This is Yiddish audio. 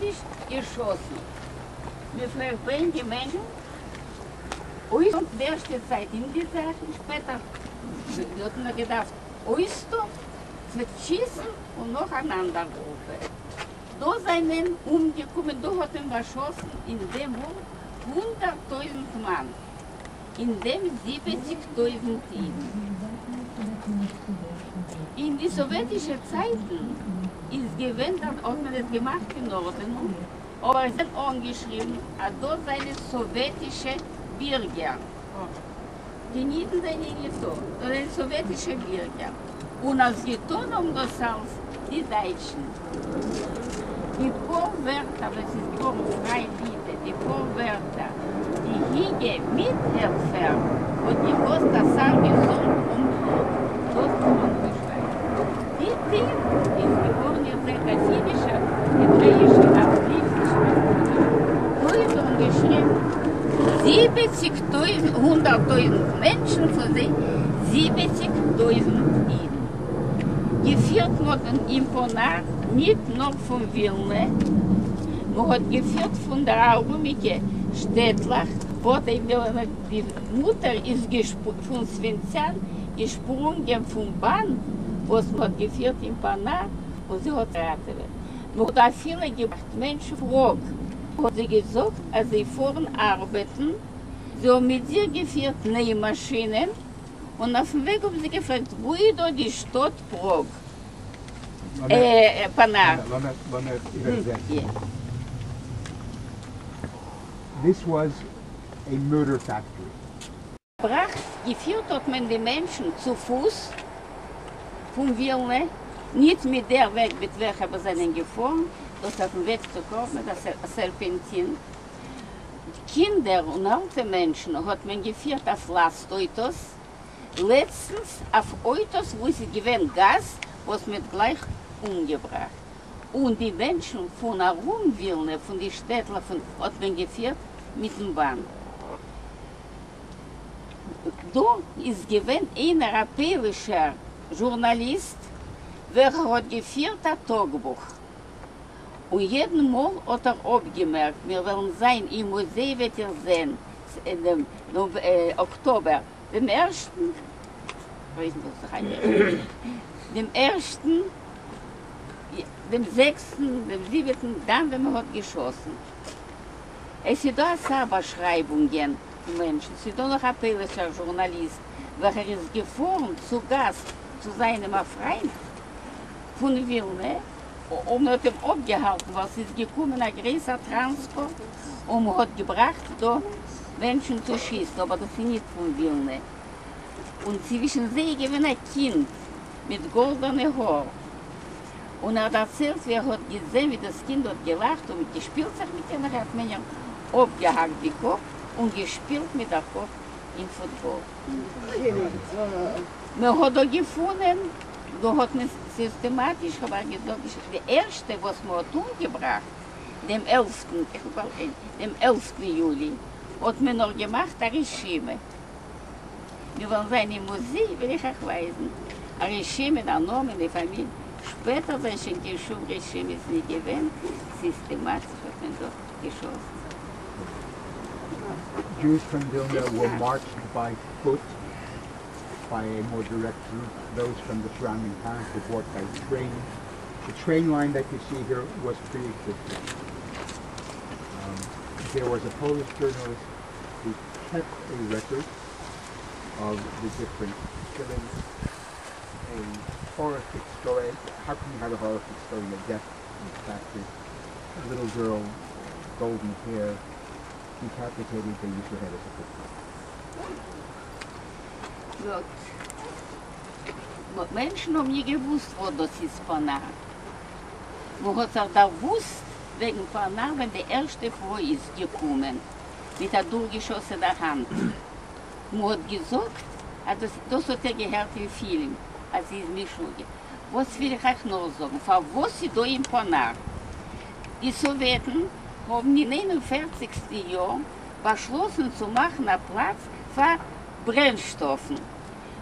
סיסטעמאטיש געשאסן. מען פלעגט ברענגען מענטשן אויס די ערשטע צייט אין די זאכן, שפעטער האט מען געדארפט אויסטון, פלעגט שיסן און נאך אן אנדער גרופע. דא זענען אומגעקומען, דא האט מען באשאסן אין דעם ארט 100,000 מאן, אין דעם 70,000 אידן. אין די סאוועטישע צייטן איז געווען דארט האט מען עס געמאכט אין ארדענונג, אבער עס איז אנגעשריבן אז דאס זענען סאוועטישע בירגער. די אידן זענען ניטא, דאס זענען סאוועטישע בירגער, און אז געטאן האבן דאס אלס די דייטשן. די פאר ווערטער ווען ס'איז געווארן פריי ליטע, די פאר ווערטער, די היגע מיטהעלפער האט געקאסט אסאך געזונט און בלוט, דאס קען מען אויסשרייבן. די טיר איז געווארן איר זעט א אידישער, העברעאישער, אבליפטישער דא איז אנגעשריבן 70 טויזנט, 100,000 מענטשן, פון זיי 70,000 אידן. געפירט האט מען אין פאנאר ניט נאר פון ווילנע, מען האט געפירט פון דער ארומיגע שטעטלעך, וואו די מוטער איז פון סווינציאן געשפרונגען פון באן וואס מען האט געפירט אין פאנאר און זי האט געראטעוועט. מען האט אפילו געבראכט מענטשן פון פראג, האט זיי געזאגט אז זיי פארן ארבעטן, זיי האבן מיט זיך געפירט ניימאשינען, און אויפן וועג האבן זיי געפרעגט וואו איז דא די שטאט פראג? פאנאר. לאמיר איבערזעצן. This was a murder factory. בראכט, געפירט האט מען די מענטשן צו פוס פון ווילנע, ניט מיט דער וועג מיט וועלכער מיר זענען געפארן, דאס אויפן וועג צו קארמע, דער סערפענטין. קינדער און אלטע מענטשן האט מען געפירט אויף לאסט אויטאס, לעצטנס אויף אויטאס וואו עס איז געווען גאז וואס מען האט גלייך אומגעבראכט, און די מענטשן פון ארום ווילנע, פון די שטעטלעך פון, האט מען געפירט מיטן באן. דא איז געווען איינער א פוילישער זשורנאליסט וועלכער האט געפירט א טאגבוך, און יעדן מאל האט ער אפגעמערקט, מיר וועלן זיין אין מוזיי וועט איר זען דעם אקטאבער דעם ערשטן, דעם ערשטן, דעם זעקסטן, דעם זיבעטן, דאן ווען מען האט געשאסן. עס איז דא אסאך באשרייבונגען פון מענטשן, ס'איז דא נאך א פוילישער זשורנאליסט וועלכער איז געפארן צו גאסט צו זיינעם א פריינט פון ווילנע, און מען האט אים אפגעהאלטן ווייל ס'איז געקומען א גרויסער טראנספארט און מען האט געבראכט דא מענטשן צו שיסן, אבער דאס איז ניט פון ווילנע, און צווישן זיי איז געווען א קינד מיט גאלדענע האר, און ער האט דערציילט ווי ער האט געזען ווי דאס קינד האט געלאכט און געשפילט זיך מיט איר, נאכער האט מען איר אפגעהאקט די קאפ און געשפילט מיט דער קאפ אין פוטבאל. מען האט דא געפונען, דא האט מען סיסטעמאטיש, האב איך געזאגט, די ערשטע וואס מען האט אומגעבראכט דעם עלפטן, דעם עלפטן יולי, האט מען נאך געמאכט א רשימה. מיר וועלן זיין אין מוזיי וועל איך אייך ווייזן א רשימה, דער נאמען, די פאמיליע, שפעטער זענען שוין קיין שום רשימות נישט געווען, סיסטעמאטיש האט מען דא געשאסן. Jews from Vilna were marched by foot by a more direct route. Those from the surrounding towns were brought by train. The train line that you see here was pre-existing. There was a Polish journalist who kept a record of the different killings, a horrific story. How can you have a horrific story in a death factory? A little girl, golden hair, decapitated, they used her head as a football. גוט. מענטשן האבן נישט געוואוסט וואס דאס איז פאנאר. מען האט זיך דערוואוסט וועגן פאנאר ווען די ערשטע פרוי איז געקומען מיט א דורכגעשאסענער האנט. מען האט געזאגט אז דאס דאס האט איר געהערט אין פילם אז זי איז משוגע. וואס וויל איך אייך נאר זאגן, פארוואס איז דא אין פאנאר? די סאוועטן האבן אין 41סטן יאר באשלאסן צו מאכן א פלאץ פאר ברענשטאפן.